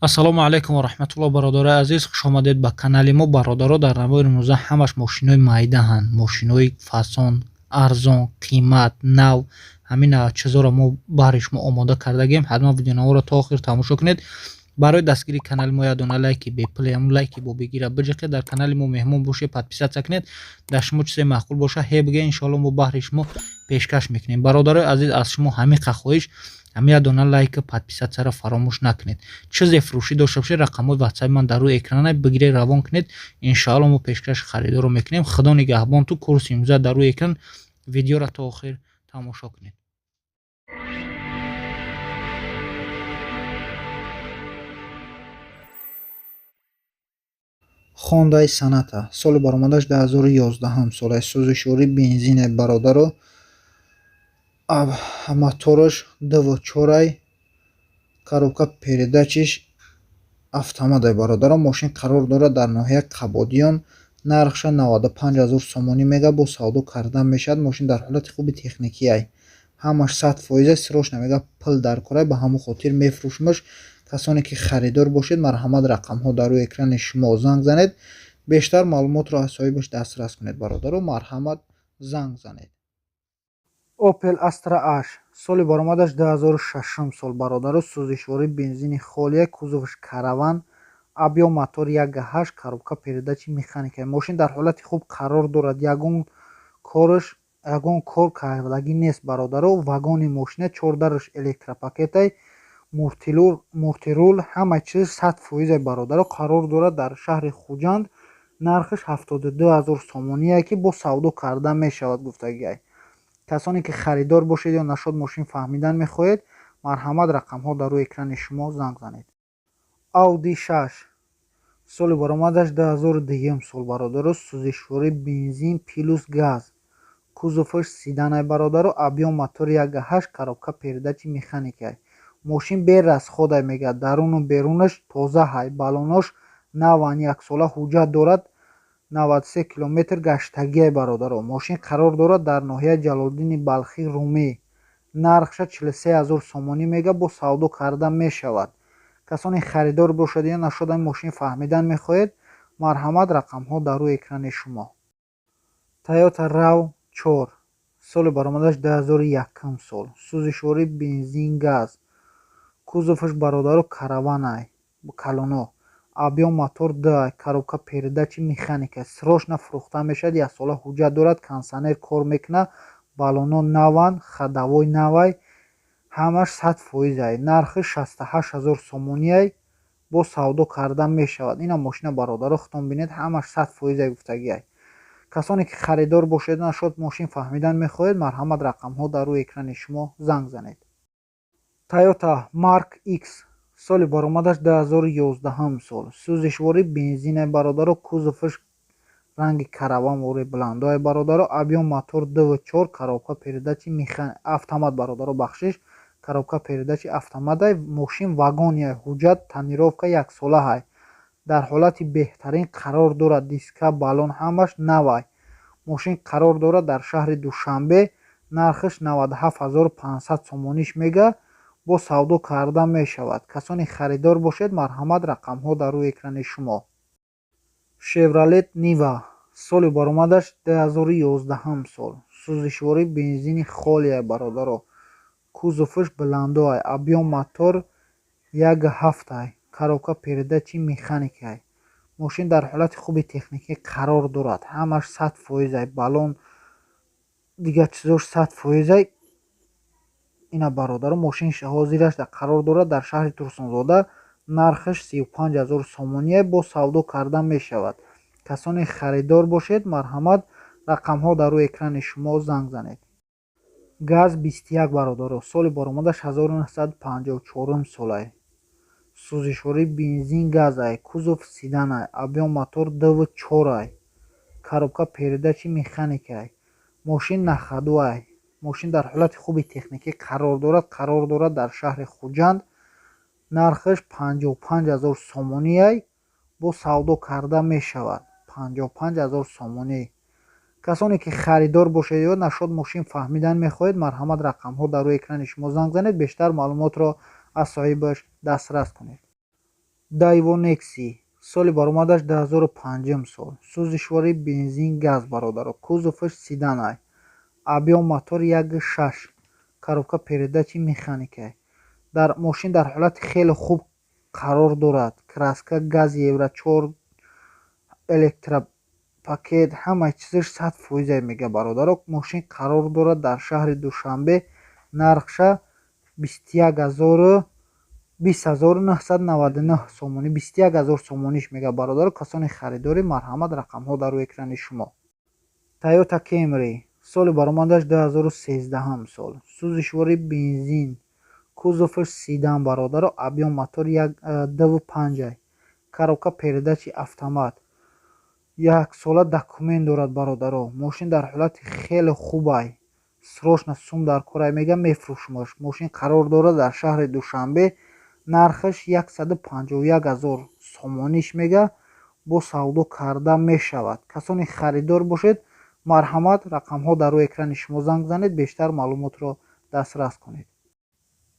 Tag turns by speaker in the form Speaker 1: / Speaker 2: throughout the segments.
Speaker 1: Ассалому алайкум ва раҳматуллоҳ, бародарои азиз, хушомадед ба канали мо. Бародаро, дар навори имрӯза ҳамаш мошинои майдаҳанд, мошинои фасон, арзон, қимат, нав. Ҳамин чизоро мо баҳри шумо омода кардагем. Ҳатман видеонаворо то охир тамошо кунед. Барои дастгирии канали мо як дона лайки бепул, ҳамун лайки бобигира биҷиқед. Дар канали мо меҳмон бошед, подписаться кунед. Дар шумо чизе маъқул боша, ҳе биге, иншоалло мо баҳри шумо пешкаш мекунем. Бародарои азиз, аз шумо ҳамин хоҳиш, ҳамин як дона лайка, подписаться ро фаромӯш накунед. Чизе фурӯшӣ дошта бошед, рақамҳои ватсапи ман дар рӯи экрана, бигиред, равон кунед, иншоалло мо пешкаши харидорро мекунем. Худо нигаҳбон ту. Курси имрӯза дар рӯи экран, видеоро то охир тамошо кунед.
Speaker 2: Хондай Соната, соли баромадаш 2011 сола, сӯзишворӣ бензине, бародаро, мотораш 2,4-ай, коробка передачиш автоматай, бародаро. Мошин қарор дорад дар ноҳияи Қабодиён. Нархша 95 ҳазор сомонӣ мега, бо савдо карда мешавад. Мошин дар ҳолати хуби техникиай, ҳамаш 100%. Срочно мега пул дар корай, ба ҳамон хотир мефурӯшимаш. Касоне ки харидор бошед, марҳамат, рақамҳо дар рӯи экрани шумо, занг занед, бештар маълумотро аз соҳибаш дастрас кунед. Бародаро, марҳамат, занг занед. Опел Астра H, соли баромадаш 2006 сол, бародаро, сӯзишворӣ бензини холия, кузоваш караван, объём мотор 1,8, коробка передачи механика. Мошин дар ҳолати хуб қарор дорад, ягон кораш, ягон кор кардагӣ нест, бародаро. Вагони мошина, чордараш электропакетай, мультируль, ҳама чиз 100%, бародаро. Қарор дорад дар шаҳри Хуҷанд. Нархаш 72 ҳазор сомоние, ки бо савдо карда мешавад, гуфтагиай. Касоне ки харидор бошед ё нашод мошин фаҳмидан мехоҳед, марҳамат, рақамҳо дар рӯи экрани шумо, занг занед. Ауди 6, соли баромадаш 2002 сол, бародаро, сӯзишворӣ бензин плюс газ, кузоваш седанай, бародаро, объём мотор 1,8, коробка передачи механикай. Мошин берасходай, мегӯяд, даруну берунаш тоза ҳай, баллонош наван, яксола ҳуҷҷат дорад, 93 километр гаштагиай, бародаро. Мошин қарор дорад дар ноҳияи Ҷалолиддини Балхӣ, Румӣ. Нархша 43 ҳазор сомонӣ мега, бо савдо карда мешавад. Касоне харидор бошад ё нашод мошин фаҳмидан мехоҳед, марҳамат, рақамҳо дар рӯи экрани шумо. Тойота Рав 4, соли баромадаш 2001 сол, сӯзишворӣ бензин газ, кузоваш, бародаро, караванай, калоно, объём мотор 2, коробка передачи механика. Срочно фурӯхта мешавад, яксола ҳуҷҷат дорад, кондитсионер кор мекунад, баллоно наванд, ходовой навай, ҳамаш 100%-ай. Нархи 68 ҳазор сомониай, бо савдо карда мешавад. Ина мошина, бародаро, худтон бинед, ҳамаш 100%-ай, гуфтагиай. Касоне ки харидор бошед, нашод мошин фаҳмидан мехоҳед, марҳамат, рақамҳо дар рӯи экрани шумо, занг занед. Тойота Марк X, соли баромадаш 2011 сол, сӯзишворӣ бензине, бародаро, кузоваш ранги караван вори баландое, бародаро, объём мотор 2,4, коробка передачи автомат, бародаро, бахшиш, коробка передачи автоматай. Мошин вагония, ҳуҷҷат, тонировка яксолаҳай, дар ҳолати беҳтарин қарор дорад, диска, баллон ҳамаш навай. Мошин қарор дорад дар шаҳри Душанбе. Нархаш 97 500 сомониш мега, бо савдо карда мешавад. Касоне харидор бошед, марҳамат, рақамҳо дар рӯи экрани шумо. Шевролет Нива, соли баромадаш 2011 сол, сӯзишворӣ бензини холия, бародаро, кузоваш баландоай, объём мотор 1,7-ай, коробка передачи механикай. Мошин дар ҳолати хуби техникӣ қарор дорад, ҳамаш 100%-ай, баллон, дигар чизош 100%-ай. Ина, бародаро, мошин ҳозираш қарор дорад дар шаҳри Турсунзода. Нархаш 35 ҳазор сомоние, бо савдо карда мешавад. Касоне харидор бошед, марҳамат, рақамҳо дар рӯи экрани шумо, занг занед. ГАЗ 21, бародаро, соли баромадаш 1954 солай, сӯзишворӣ бензин газай, кузов седанай, объём мотор 2,4-ай, коробка передачи механикай. Мошин на ходу-ай. Мошин дар ҳолати хуби техникӣ қарор дорад, қарор дорад дар шаҳри Хуҷанд. Нархаш 55 ҳазор сомониай, бо савдо карда мешавад. 55 ҳазор сомонӣ. Касоне ки харидор бошед ё нашод мошин фаҳмидан мехоҳед, марҳамат, рақамҳо дар рӯи экрани шумо, занг занед, бештар маълумотро аз соҳибаш дастрас кунед. Daewoo Nexia, соли баромадаш 2005 сол, сӯзишворӣ бензин, газ, бародаро. Кузоваш седанай, объём мотор 1,6, коробка передачи механикай. Дар мошин дар ҳолати хеле хуб қарор дорад. Краска, газ, евро 4, электропакет, ҳамаи чизаш 100%-е, мега, бародаро. Мошин қарор дорад дар шаҳри Душанбе, нархша 21 099 сомонӣ, 21 000 сомониш мега, бародаро. Касони харидорӣ, марҳамат, рақамҳо дар рӯи экрани шумо. Toyota Camry, соли баромадаш 2013 сол, сӯзишворӣ бензин, кузоваш седан, бародаро. Объём мотор 2,5, коробка передачи автомат, яксола документ дорад, бародаро. Мошин дар ҳолати хеле хубай. Срочно сум дар корай, мега, мефурӯшмаш. Мошин қарор дорад дар шаҳри Душанбе, нархаш 151 000 сомониш мега, бо савдо карда мешавад. Касоне харидор бошед, марҳамат, рақамҳо дар рӯи экрани шумо, занг занед, бештар маълумотро дастрас кунед.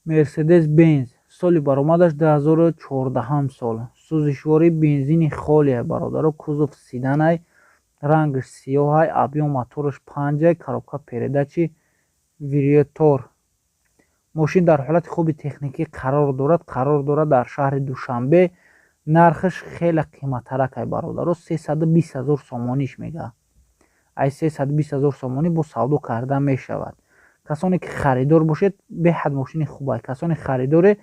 Speaker 2: Мерседес Бенз, соли баромадаш 2014 сол, сӯзишвории бензини холия, бародаро. Кузов седанай, рангаш сиёҳай, объём мотораш панҷай, коробка передачи вариатор. Мошин дар ҳолати хуби техникӣ қарор дорад. Қарор дорад дар шаҳри Душанбе. Нархаш хеле қиматтаракай, бародаро, 320 000 сомониш мега. Ай 320 000 сомонӣ бо савдо карда мешавад. Касоне ки харидор бошед, беҳад мошини хубай. Касоне харидоре,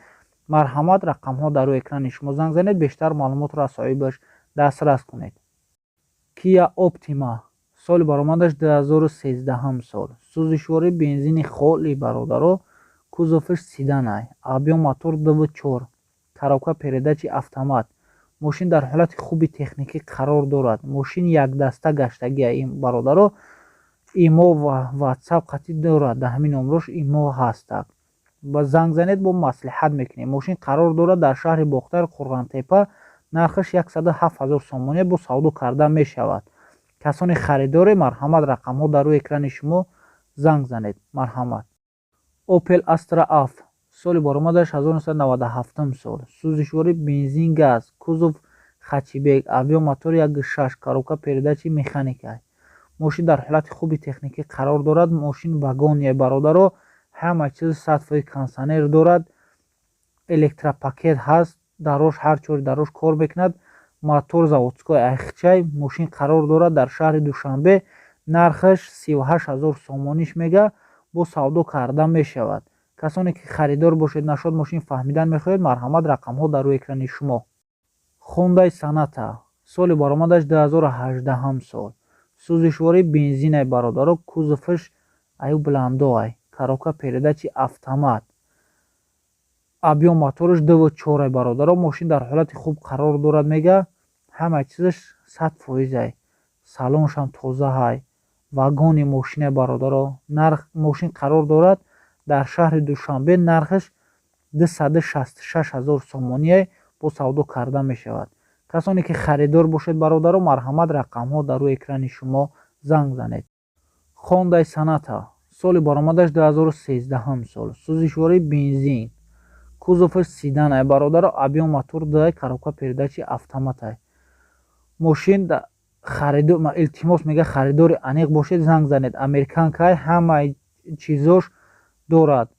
Speaker 2: марҳамат, рақамҳо дар рӯи экрани шумо, занг занед, бештар маълумотро аз соҳибаш дастрас кунед. Kia Optima, соли баромадаш 2013 сол, сӯзишвории бензини холӣ, бародаро. Кузоваш седанай, объём мотор 2,4, коробка передачи автомат. Мошин дар ҳолати хуби техникӣ қарор дорад. Мошин якдаста гаштагия ин, бародаро. Имо ва Ватсап қатӣ дорад, дар ҳамин номрош имо ҳастак, ба занг занед, бо маслиҳат мекунем. Мошин қарор дорад дар шаҳри Бохтар, Қурғантепа. Нархаш 107 000 сомонӣ, бо савдо карда мешавад. Касоне харидоре, марҳамат, рақамҳо дар рӯи экрани шумо, занг занед, марҳамат. Opel Astra F, соли баромадаш 1997 сол, сӯзишворӣ бензин, газ, кузов хэтчбек, объём мотор 1,6, коробка передачи механика. Мошин дар ҳолати хуби техникӣ қарор дорад. Мошин вагония, бародаро, ҳама чиз 100%, кондитсионер дорад, электропакет ҳаст, дарош, ҳар чори дарош кор мекунад. Мотор заводской айхчай. Мошин қарор дорад дар шаҳри Душанбе, нархаш 38 000 сомониш мега, бо савдо карда мешавад. Касоне ки харидор бошед, нашод мошин фаҳмидан мехоҳед, марҳамат, рақамҳо дар рӯи экрани шумо. Хундай Соната, соли баромадаш 2018 сол, сӯзишвории бензинай, бародаро. Кузоваш аю баландоай, коробка передачи автомат, объём мотораш 2,4-ай, бародаро. Мошин дар ҳолати хуб қарор дорад, мега, ҳама чизаш 100%-ай, салоншам тозаҳай, вагони мошине, бародаро. Нарх, мошин қарор дорад дар шаҳри Душанбе, нархаш 266 000 сомоние, бо савдо карда мешавад. Касоне ки харидор бошед, бародаро, марҳамат, рақамҳо дар рӯи экрани шумо, занг занед. Хондай Соната, соли баромадаш 2013 сол, сӯзишвории бензин, кузоваш седанай, бародаро. Объём мотор 2, коробка передачи автоматай. Мошин харидор, илтимос, мега, харидори аниқ бошед, занг занед. Американкай, ҳамаи чизош дорад,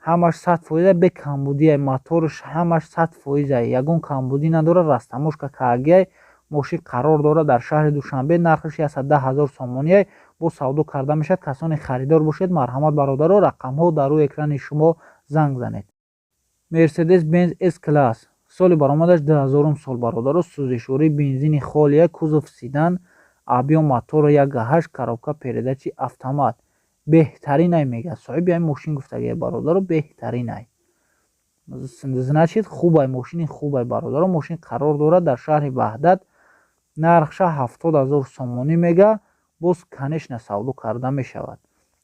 Speaker 2: ҳамаш 100%, бе камбудия. Моторш ҳамаш 100%, ягон камбудӣ надорад, растаможка каагиай. Мошин қарор дорад дар шаҳри Душанбе, нархаш 110 000 сомоние, бо савдо карда мешавад. Касоне харидор бошед, марҳамат, бародаро, рақамҳо дар рӯи экрани шумо, занг занед. Мерседес Бенз С класс, соли баромадаш 2000 сол, бародаро. Сӯзишвории бензини холия, кузов седан, объём мотора 1,8, коробка передачи автомат. Беҳтаринай, мега соҳиби ҳамин мошин, гуфтагия, бародаро, беҳтаринай, значит, хубай, мошини хубай, бародаро. Мошин қарор дорад дар шаҳри Ваҳдат, нархша 70 000 сомонӣ мега, боз, конечно, савдо карда мешавад.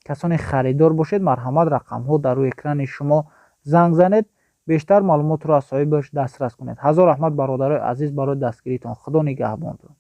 Speaker 2: Касоне харидор бошед, марҳамат, рақамҳо дар рӯи экрани шумо, занг занед, бештар маълумотро аз соҳибаш дастрас кунед. Ҳазор раҳмат, бародарои азиз, барои дастгиритон. Худо нигаҳбонтон.